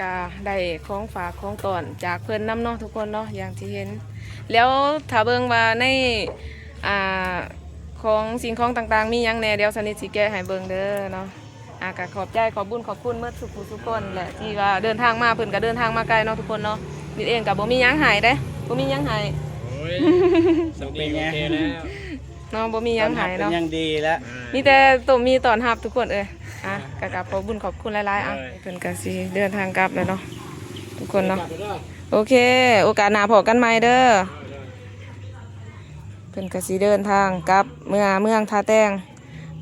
ກະໄດ້ຂອງຝາກຂອງຕ້ອນຈາກເພິ່ນນຳເນາະທຸກຄົນເນາະ ຢ່າງທີ່ເຫັນ. ແລ້ວຖ້າເບິ່ງວ່າໃນ ອ່າ ຂອງສິ່ງຂອງຕ່າງໆມີຫຍັງແດ່ ດຽວສະນິດຊິແກະໃຫ້ເບິ່ງເດີເນາະ. ອ່າ ກະຂອບໃຈຂອບບຸນຂອບຄຸນໝົດທຸກຜູ້ທຸກຄົນແຫຼະ ທີ່ວ່າເດີນທາງມາ ເພິ່ນກະເດີນທາງມາໄກເນາະທຸກຄົນເນາະ. ນິດເອງກະບໍ່ມີຫຍັງໃຫ້ເດ້ ບໍ່ມີຫຍັງໃຫ້ ໂອ້ຍ ໂອເຄແລ້ວ ເນາະ ບໍ່ມີຫຍັງໃຫ້ເນາະ ຕ້ອນຮັບເປັນຢ່າງດີແລ້ວ ມີແຕ່ຕົ້ມມີຕ້ອນຮັບທຸກຄົນເອີຍ. ອ່ະ ກະກາບຂອບບຸນຂອບຄຸນຫຼາຍໆ. ອ່ະ ເພິ່ນກະຊິເດີນທາງກັບແລ້ວເນາະທຸກຄົນເນາະ. ໂອເຄ ໂອກາດໜ້າພໍ້ກັນໃໝ່ເດີ. ເພິ່ນກະຊິເດີນທາງກັບເມືອເມືອງທ່າແຕງ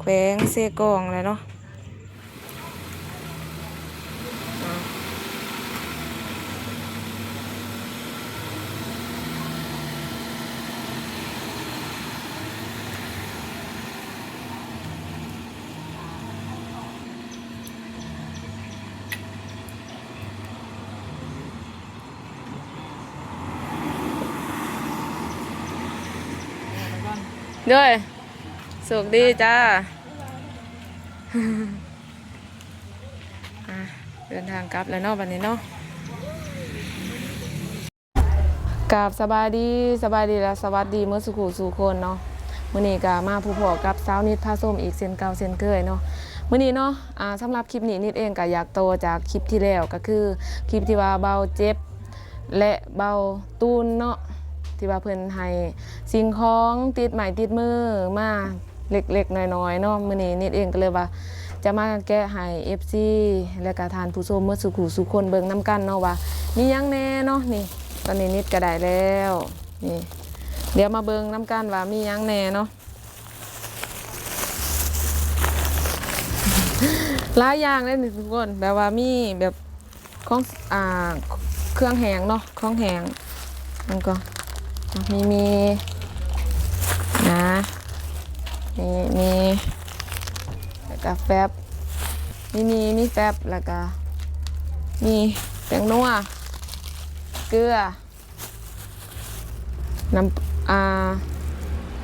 ແຂວງເຊກອງແຫຼະເນາະ. ໂດຍ ໂຊກດີຈ້າ. ອ່ະ ເດີນທາງກັບແລ້ວເນາະ ບັດນີ້ເນາະ. ກາບສະບາຍດີ ສະບາຍດີ ແລະ ສະຫວັດດີເໝິດສູ່ຄູ່ສູ່ຄົນເນາະ. ມື້ນີ້ກະມາພົບພໍ້ກັບສາວນິດພາຊົມອີກເຊັ່ນເກົ່າເຊັ່ນເຄີຍເນາະ. ມື້ນີ້ເນາະ ອ່າ ສຳລັບຄລິບນີ້ ນິດເອງກະຢາກຕໍ່ຈາກຄລິບທີ່ແລ້ວ ກະຄືຄລິບທີ່ວ່າບ່າວເຈັບ ແລະ ບ່າວຕູນເນາະ ທີ່ວ່າເພິ່ນໃຫ້ສິ່ງຂອງຕິດໄມ້ຕິດມືມາເລັກໆນ້ອຍໆເນາະ. ມື້ນີ້ນິດເອງກະເລີຍວ່າຈະມາແກະໃຫ້ເອັຟຊີ ແລະກະທ່ານຜູ້ຊົມໝົດສູ່ຄູ່ສູ່ຄົນເບິ່ງນຳກັນເນາະ ວ່າມີຫຍັງແດ່ເນາະ. ນີ້ ຕອນນີ້ນິດກະໄດ້ແລ້ວ ນີ້ ດຽວມາເບິ່ງນຳກັນວ່າມີຫຍັງແດ່ເນາະ. ຫຼາຍຢ່າງເດ້ນີ້ທຸກຄົນ ແບບວ່າມີແບບ ຂອງ ອ່າ ເຄື່ອງແຫ້ງເນາະ ຂອງແຫ້ງ ມັນກໍມີ ມີ ນະ ມີ ມີ ແລ້ວກະແຟັບ ມີ ມີ ມີແຟັບ ແລ້ວກະມີແປ້ງນົວ ເກືອ ນ້ຳ ອ່າ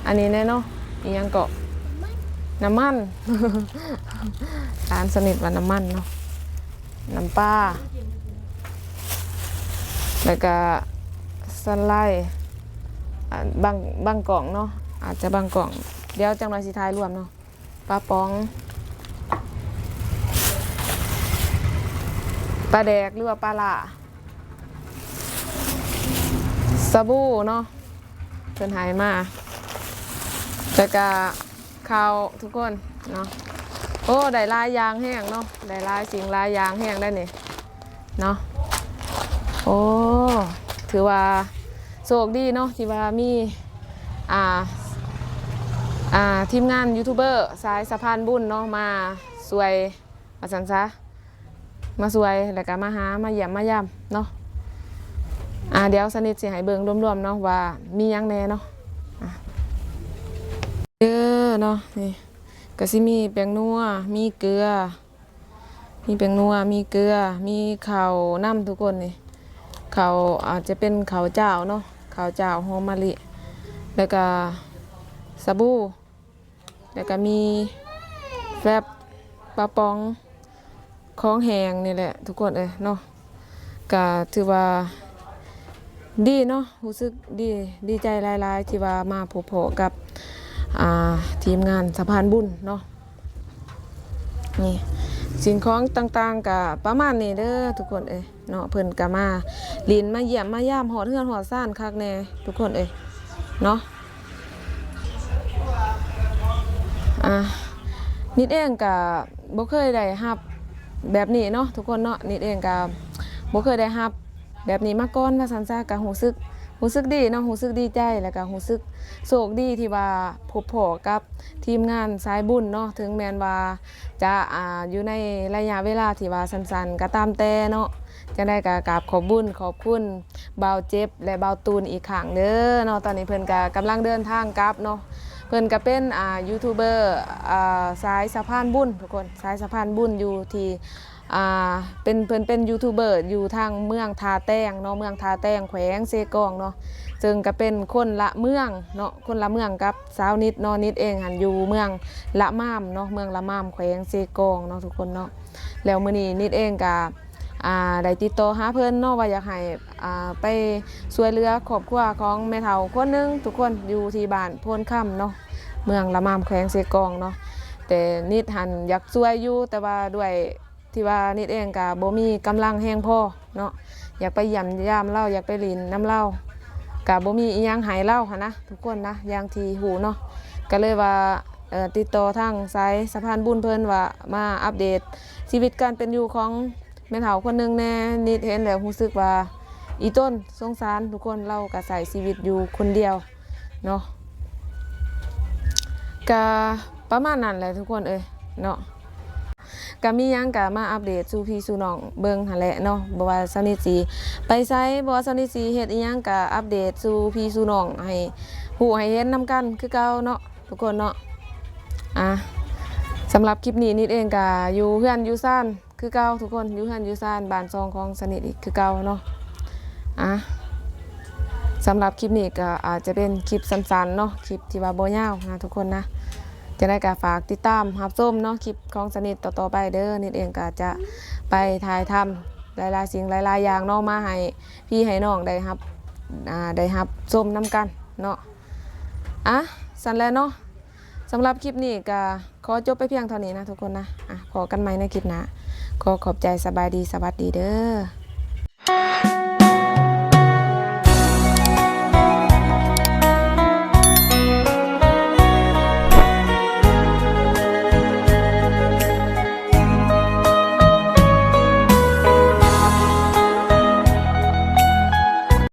ອັນນີ້ແນ່ເນາະ ອີ່ຫຍັງເກາະ ນ້ຳມັນ ຫຼານສະນິດວ່ານ້ຳມັນເນາະ ນ້ຳປາ ແລ້ວກະສາຫຼ່າຍ ອ່າ ບາງ ບາງກ້ອງເນາະ ອາດຈະບາງກ້ອງ ດຽວຈັກໜ່ອຍຊິຖ່າຍລວມເນາະ. ປາປ໋ອງ ປາແດກ ຫຼືວ່າປາຫຼ້າ ສະບູເນາະ ເພິ່ນໃຫ້ມາ ແລ້ວກະເຂົ້າທຸກຄົນເນາະ. ໂອ້ ໄດ້ຫຼາຍຢ່າງແຮງເນາະ ໄດ້ຫຼາຍສິ່ງຫຼາຍຢ່າງແຮງໄດ໋ນີ້ເນາະ. ໂອ້ ຖືວ່າໂຊກດີເນາະ ທີ່ວ່າມີ ອ່າ ອ່າ ທີມງານຢູທູບເບີສາຍສະພານບຸນເນາະ ມາຊ່ວຍ ວ່າຊັ້ນຊະ ມາຊ່ວຍ ແລ້ວກະມາຫາ ມາຢ້ຽມມາຢາມເນາະ. ອ່າ ດຽວສະນິດຊິໃຫ້ເບິ່ງລວມໆເນາະ ວ່າມີຫຍັງແດ່ເນາະ. ອ່າ ເດີເນາະ ນີ້ກະຊິມີແປ້ງນົວ ມີເກືອ ມີແປ້ງນົວ ມີເກືອ ມີເຂົ້ານຳທຸກຄົນນີ້ ເຂົ້າ ອາດຈະເປັນເຂົ້າຈ້າວເນາະ ເຂົ້າຈ້າວຫອມມະລິ ແລ້ວກະສະບູ ແລ້ວກະມີແຟັບ ປາປ໋ອງ ຂອງແຫ້ງນີ້ແຫຼະທຸກຄົນເອີຍເນາະ. ກະຖືວ່າດີເນາະ ຮູ້ສຶກດີ ດີໃຈຫຼາຍໆ ທີ່ວ່າມາພົບພໍ້ກັບ ອ່າ ທີມງານສະພານບຸນເນາະ. ນີ້ ສິ່ງຂອງຕ່າງໆກະປະມານນີ້ເດີທຸກຄົນເອີຍເນາະ. ເພິ່ນກະມາຫຼິ້ນມາຢ້ຽມມາຢາມຮອດເຮືອນຮອດຊານຄັກແນ່ທຸກຄົນເອີຍເນາະ. ອ່າ ນິດເອງກະບໍ່ເຄີຍໄດ້ຮັບແບບນີ້ເນາະທຸກຄົນເນາະ. ນິດເອງກະບໍ່ເຄີຍໄດ້ຮັບ ແບບນີ້ມາກ່ອນວ່າຊັ້ນຊະ ກະຮູ້ສຶກ ຮູ້ສຶກດີເນາະ ຮູ້ສຶກດີໃຈ ແລ້ວກະຮູ້ສຶກໂຊກດີທີ່ວ່າພົບພໍ້ກັບທີມງານສາຍບຸນເນາະ. ເຖິງແມ່ນວ່າຈະ ອ່າ ຢູ່ໃນໄລຍະເວລາທີ່ວ່າສັ້ນໆກະຕາມແຕ່ເນາະ ຈັ່ງໃດກະກາບຂອບບຸນຂອບຄຸນບ່າວເຈັບ ແລະ ບ່າວຕູນອີກຄັ້ງເດີເນາະ. ຕອນນີ້ເພິ່ນກະກຳລັງເດີນທາງກັບເນາະ. ເພິ່ນກະເປັນ ອ່າ ຢູທູບເບີ ອ່າ ສາຍສະພານບຸນທຸກຄົນ ສາຍສະພານບຸນຢູ່ທີ່ ອ່າ ເປັນ ເພິ່ນເປັນຢູທູບເບີຢູ່ທາງເມືອງທ່າແຕງເນາະ ເມືອງທ່າແຕງ ແຂວງເຊກອງເນາະ ເຊິ່ງກະເປັນຄົນລະເມືອງເນາະ ຄົນລະເມືອງກັບສາວນິດເນາະ. ນິດເອງຫັ້ນຢູ່ເມືອງລະມາມເນາະ ເມືອງລະມາມ ແຂວງເຊກອງເນາະທຸກຄົນເນາະ. ແລ້ວມື້ນີ້ນິດເອງກະ ອ່າ ໄດ້ຕິດຕໍ່ຫາເພິ່ນເນາະ ວ່າຢາກໃຫ້ ອ່າ ໄປຊ່ວຍເຫຼືອຄອບຄົວຂອງແມ່ເຖົ້າຄົນໜຶ່ງ ທຸກຄົນ ຢູ່ທີ່ບ້ານໂພນຄຳເນາະ ເມືອງລະມາມ ແຂວງເຊກອງເນາະ. ແຕ່ນິດຫັ້ນຢາກຊ່ວຍຢູ່ ແຕ່ວ່າດ້ວຍ ທີ່ວ່ານິດເອງກະບໍ່ມີກຳລັງແຮງພໍເນາະ ຢາກໄປຢ້ຽມຢາມລາວ ຢາກໄປຫຼິ້ນນຳລາວ ກະບໍ່ມີອີ່ຫຍັງໃຫ້ລາວຫັ້ນນະ ທຸກຄົນນະ ຢ່າງທີ່ຮູ້ເນາະ. ກະເລີຍວ່າ ເອີ ຕິດຕໍ່ທາງສາຍສະພານບຸນເພິ່ນວ່າມາອັບເດດຊີວິດການເປັນຢູ່ຂອງແມ່ເຖົ້າຄົນໜຶ່ງແດ່. ນິດເຫັນແລ້ວຮູ້ສຶກວ່າອີ່ຕົນສົງສານ ທຸກຄົນ ລາວກະໃຊ້ຊີວິດຢູ່ຄົນດຽວ ເນາະ ກະປະມານນັ້ນແຫຼະທຸກຄົນເອີຍເນາະ. ກະມີຫຍັງກະມາອັບເດດສູ່ພີ່ສູ່ນ້ອງເບິ່ງຫັ້ນແຫຼະເນາະ ບໍ່ວ່າສາວນິດຊິໄປໃສ ບໍ່ວ່າສາວນິດຊິເຮັດອີ່ຫຍັງກະອັບເດດສູ່ພີ່ສູ່ນ້ອງໃຫ້ຮູ້ໃຫ້ເຫັນນຳກັນຄືເກົ່າເນາະ ທຸກຄົນເນາະ. ອ່າ ສຳລັບຄລິບນີ້ນິດເອງກະຢູ່ເຮືອນຢູ່ຊານ ຄືເກົ່າ ທຸກຄົນ ຢູ່ເຮືອນຢູ່ຊານບ້ານຊ່ອງຂອງສາວນິດອີກຄືເກົ່າເນາະ. ອ່າ ສຳລັບຄລິບນີ້ກໍອາດຈະເປັນຄລິບສັ້ນໆເນາະ ຄລິບທີ່ວ່າບໍ່ຍາວນະ ທຸກຄົນນະ. ຈັ່ງໃດກໍຝາກຕິດຕາມຮັບຊົມເນາະ ຄລິບຂອງສາວນິດຕໍ່ໆໄປເດີ. ນິດເອງກໍຈະໄປຖ່າຍທຳຫຼາຍໆສິ່ງຫຼາຍໆຢ່າງເນາະ ມາໃຫ້ພີ່ໃຫ້ນ້ອງໄດ້ຮັບ ອ່າ ໄດ້ຮັບຊົມນຳກັນເນາະ. ອ່ະ ຊັ້ນແຫຼະເນາະ ສຳລັບຄລິບນີ້ກໍຂໍຈົບໄປພຽງເທົ່ານີ້ນະ ທຸກຄົນນະ. ອ່ະ ພໍ້ກັນໃໝ່ໃນຄລິບໜ້າ. ຂໍຂອບໃຈ, ສະບາຍດີ, ສະຫວັດດີເດີ.